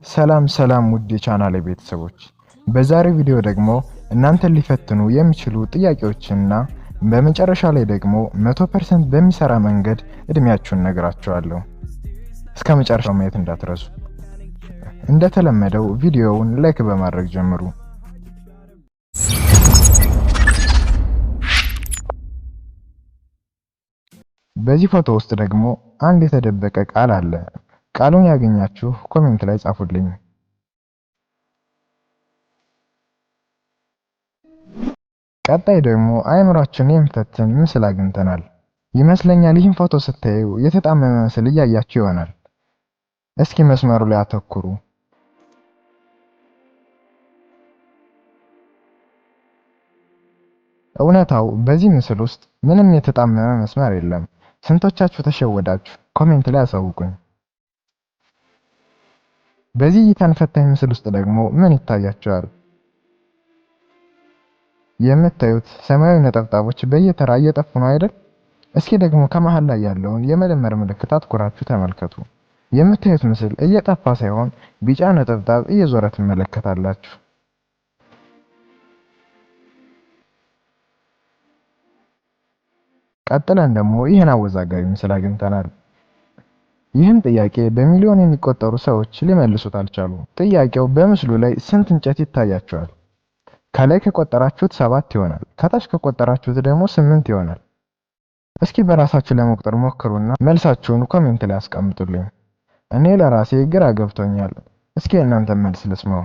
ሰላም ሰላም ውድ የቻናሌ ቤተሰቦች፣ በዛሬው ቪዲዮ ደግሞ እናንተን ሊፈትኑ የሚችሉ ጥያቄዎችንና በመጨረሻ ላይ ደግሞ 100% በሚሰራ መንገድ እድሜያችሁን ነግራችኋለሁ። እስከ መጨረሻው ማየት እንዳትረሱ። እንደተለመደው ቪዲዮውን like በማድረግ ጀምሩ። በዚህ ፎቶ ውስጥ ደግሞ አንድ የተደበቀ ቃል አለ። ቃሉን ያገኛችሁ comment ላይ ጻፉልኝ። ቀጣይ ደግሞ አእምሯችንን የሚፈትን ምስል አግኝተናል። ይመስለኛል ይህን ፎቶ ስታዩ የተጣመመ ምስል እያያችሁ ይሆናል። እስኪ መስመሩ ላይ አተኩሩ። እውነታው በዚህ ምስል ውስጥ ምንም የተጣመመ መስመር የለም። ስንቶቻችሁ ተሸወዳችሁ? Comment ላይ አሳውቁኝ። በዚህ እይታን ፈታኝ ምስል ውስጥ ደግሞ ምን ይታያችኋል? የምታዩት ሰማያዊ ነጠብጣቦች በየተራ እየጠፉ ነው አይደል? እስኪ ደግሞ ከመሃል ላይ ያለውን የመደመር ምልክት አትኩራችሁ ተመልከቱ። የምታዩት ምስል እየጠፋ ሳይሆን ቢጫ ነጠብጣብ እየዞረ ትመለከታላችሁ። ቀጥለን ደግሞ ይህን አወዛጋቢ ምስል አግኝተናል። ይህን ጥያቄ በሚሊዮን የሚቆጠሩ ሰዎች ሊመልሱት አልቻሉም። ጥያቄው በምስሉ ላይ ስንት እንጨት ይታያቸዋል? ከላይ ከቆጠራችሁት 7 ይሆናል። ከታች ከቆጠራችሁት ደግሞ 8 ይሆናል። እስኪ በራሳችሁ ለመቁጠር ሞክሩና መልሳችሁን comment ላይ አስቀምጡልኝ። እኔ ለራሴ ግራ ገብቶኛል። እስኪ የእናንተን መልስ ልስማው።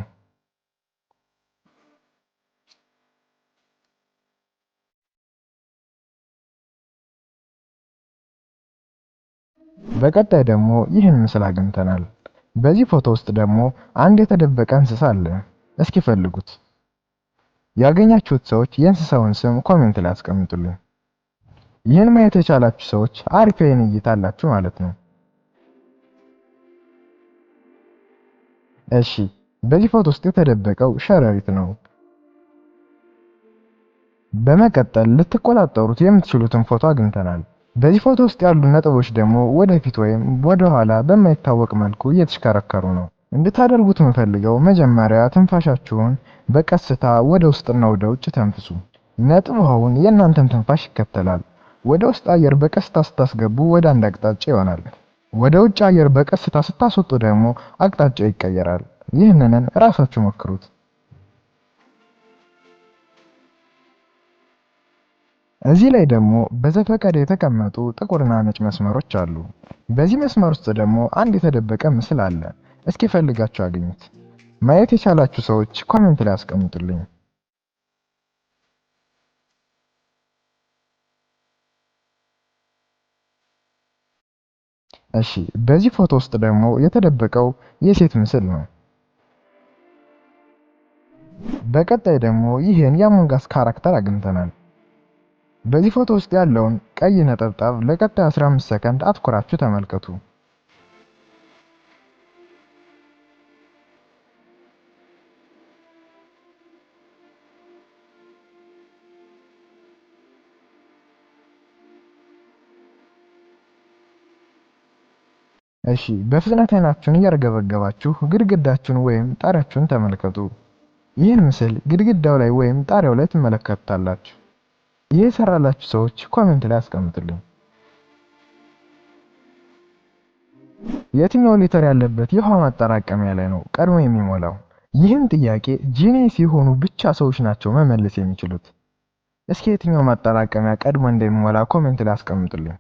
በቀጣይ ደግሞ ይህን ምስል አግኝተናል። በዚህ ፎቶ ውስጥ ደግሞ አንድ የተደበቀ እንስሳ አለ። እስኪ ፈልጉት። ያገኛችሁት ሰዎች የእንስሳውን ስም comment ላይ አስቀምጡልኝ። ይህን ማየት የቻላችሁ ሰዎች አሪፍ የዓይን እይታ አላችሁ ማለት ነው። እሺ፣ በዚህ ፎቶ ውስጥ የተደበቀው ሸረሪት ነው። በመቀጠል ልትቆጣጠሩት የምትችሉትን ፎቶ አግኝተናል። በዚህ ፎቶ ውስጥ ያሉ ነጥቦች ደግሞ ወደፊት ወይም ወደ ኋላ በማይታወቅ መልኩ እየተሽከረከሩ ነው። እንድታደርጉት የምፈልገው መጀመሪያ ትንፋሻችሁን በቀስታ ወደ ውስጥና ወደ ውጭ ተንፍሱ። ነጥቡ አሁን የእናንተን ትንፋሽ ይከተላል። ወደ ውስጥ አየር በቀስታ ስታስገቡ ወደ አንድ አቅጣጫ ይሆናል። ወደ ውጭ አየር በቀስታ ስታስወጡ ደግሞ አቅጣጫው ይቀየራል። ይህንን ራሳችሁ ሞክሩት። እዚህ ላይ ደግሞ በዘፈቀደ የተቀመጡ ጥቁርና ነጭ መስመሮች አሉ። በዚህ መስመር ውስጥ ደግሞ አንድ የተደበቀ ምስል አለ። እስኪ ፈልጋችሁ አግኙት። ማየት የቻላችሁ ሰዎች comment ላይ አስቀምጡልኝ። እሺ፣ በዚህ ፎቶ ውስጥ ደግሞ የተደበቀው የሴት ምስል ነው። በቀጣይ ደግሞ ይህን የ Among Us character አግኝተናል። በዚህ ፎቶ ውስጥ ያለውን ቀይ ነጠብጣብ ለቀጣይ 15 ሰከንድ አትኩራችሁ ተመልከቱ። እሺ፣ በፍጥነት አይናችሁን እያርገበገባችሁ ግድግዳችሁን ወይም ጣሪያችሁን ተመልከቱ። ይህን ምስል ግድግዳው ላይ ወይም ጣሪያው ላይ ትመለከቱታላችሁ። ይህ የሰራላችሁ ሰዎች comment ላይ አስቀምጡልኝ። የትኛው ሊትር ያለበት የውሃ ማጠራቀሚያ ላይ ነው ቀድሞ የሚሞላው? ይህን ጥያቄ genius የሆኑ ብቻ ሰዎች ናቸው መመለስ የሚችሉት። እስኪ የትኛው ማጠራቀሚያ ቀድሞ እንደሚሞላ comment ላይ አስቀምጡልኝ።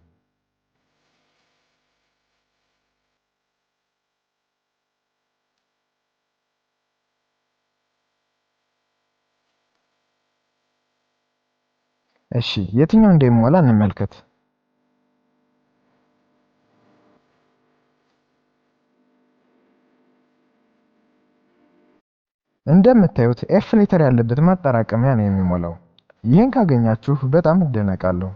እሺ፣ የትኛው እንደሚሞላ እንመልከት። እንደምታዩት F letter ያለበት ማጠራቀሚያ ነው የሚሞላው። ይህን ካገኛችሁ በጣም እደነቃለሁ።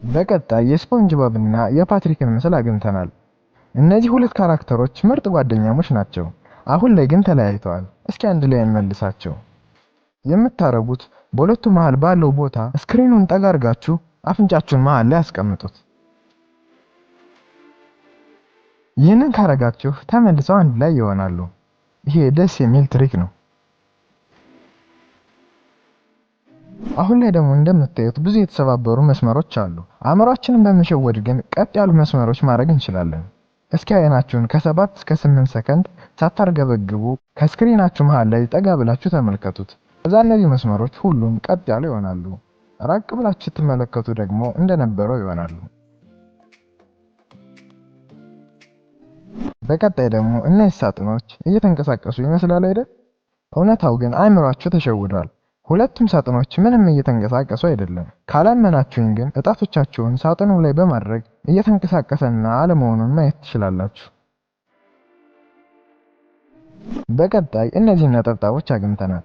በቀጣይ የስፖንጅ ቦብ እና የፓትሪክን ምስል አግኝተናል። እነዚህ ሁለት character ኦች ምርጥ ጓደኛሞች ናቸው። አሁን ላይ ግን ተለያይተዋል። እስኪ አንድ ላይ እንመልሳቸው። የምታረጉት በሁለቱ መሃል ባለው ቦታ screen ኑን ጠጋ አድርጋችሁ አፍንጫችሁን መሃል ላይ አስቀምጡት። ይህንን ካረጋችሁ ተመልሰው አንድ ላይ ይሆናሉ። ይሄ ደስ የሚል trick ነው። አሁን ላይ ደግሞ እንደምታዩት ብዙ የተሰባበሩ መስመሮች አሉ። አእምሯችንን በመሸወድ ግን ቀጥ ያሉ መስመሮች ማድረግ እንችላለን። እስኪ አይናችሁን ከ7 እስከ 8 ሰከንድ ሳታርገበግቡ ከ screen ኣችሁ መሃል ላይ ጠጋ ብላችሁ ተመልከቱት። ከዛ እነዚህ መስመሮች ሁሉም ቀጥ ያሉ ይሆናሉ። ራቅ ብላችሁ ስትመለከቱ ደግሞ እንደነበረው ይሆናሉ። በቀጣይ ደግሞ እነዚህ ሳጥኖች እየተንቀሳቀሱ ይመስላል አይደል? እውነታው ግን አእምሯችሁ ተሸውዷል። ሁለቱም ሳጥኖች ምንም እየተንቀሳቀሱ አይደለም። ካላመናችሁኝ ግን እጣቶቻችሁን ሳጥኑ ላይ በማድረግ እየተንቀሳቀሰና አለመሆኑን ማየት ትችላላችሁ። በቀጣይ እነዚህን ነጠብጣቦች አግኝተናል።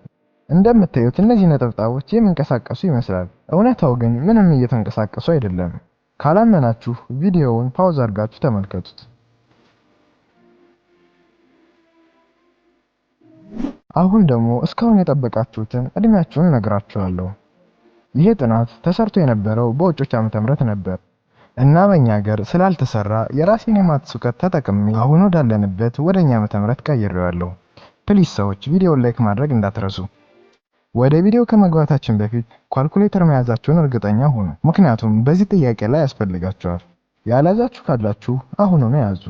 እንደምታዩት እነዚህ ነጠብጣቦች የሚንቀሳቀሱ ይመስላል። እውነታው ግን ምንም እየተንቀሳቀሱ አይደለም። ካላመናችሁ ቪዲዮውን pause አድርጋችሁ ተመልከቱት። አሁን ደግሞ እስካሁን የጠበቃችሁትን እድሜያችሁን እነግራችኋለሁ። ይሄ ጥናት ተሰርቶ የነበረው በውጮች ዓመተ ምህረት ነበር እና በእኛ ሀገር ስላልተሰራ የራሴን የ maths እውቀት ተጠቅሜ አሁን ወዳለንበት ወደኛ ዓመተ ምህረት ቀይሬዋለሁ። Please ሰዎች ቪዲዮውን like ማድረግ እንዳትረሱ። ወደ ቪዲዮ ከመግባታችን በፊት ኳልኩሌተር መያዛችሁን እርግጠኛ ሁኑ፣ ምክንያቱም በዚህ ጥያቄ ላይ ያስፈልጋችኋል። ያልያዛችሁ ካላችሁ አሁኑኑ ያዙ።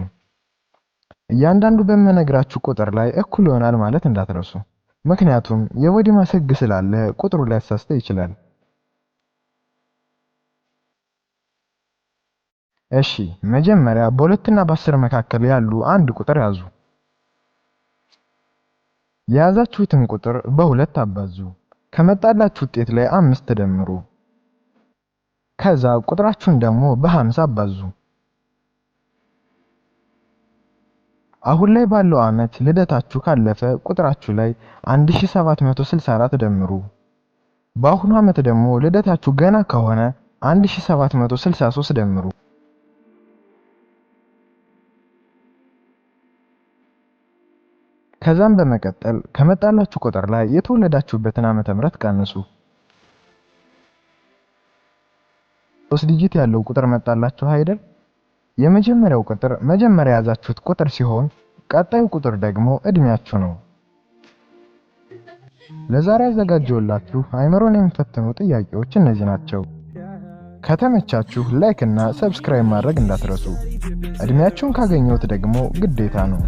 እያንዳንዱ በምነግራችሁ ቁጥር ላይ እኩል ይሆናል ማለት እንዳትረሱ፣ ምክንያቱም የ BODMAS ህግ ስላለ ቁጥሩ ሊያሳስተው ይችላል። እሺ መጀመሪያ በ2 እና በ10 መካከል ያሉ አንድ ቁጥር ያዙ። የያዛችሁትን ቁጥር በ2 አባዙ። ከመጣላችሁ ውጤት ላይ 5 ደምሩ። ከዛ ቁጥራችሁን ደግሞ በ50 አባዙ። አሁን ላይ ባለው ዓመት ልደታችሁ ካለፈ ቁጥራችሁ ላይ 1764 ደምሩ። በአሁኑ ዓመት ደግሞ ልደታችሁ ገና ከሆነ 1763 ደምሩ። ከዛም በመቀጠል ከመጣላችሁ ቁጥር ላይ የተወለዳችሁበትን ዓመተ ምህረት ቀንሱ። 3 digit ያለው ቁጥር መጣላችሁ አይደል? የመጀመሪያው ቁጥር መጀመሪያ የያዛችሁት ቁጥር ሲሆን ቀጣዩ ቁጥር ደግሞ እድሜያችሁ ነው። ለዛሬ ያዘጋጀሁላችሁ አእምሮን የሚፈትኑ ጥያቄዎች እነዚህ ናቸው። ከተመቻችሁ like እና subscribe ማድረግ እንዳትረሱ። እድሜያችሁን ካገኘሁት ደግሞ ግዴታ ነው።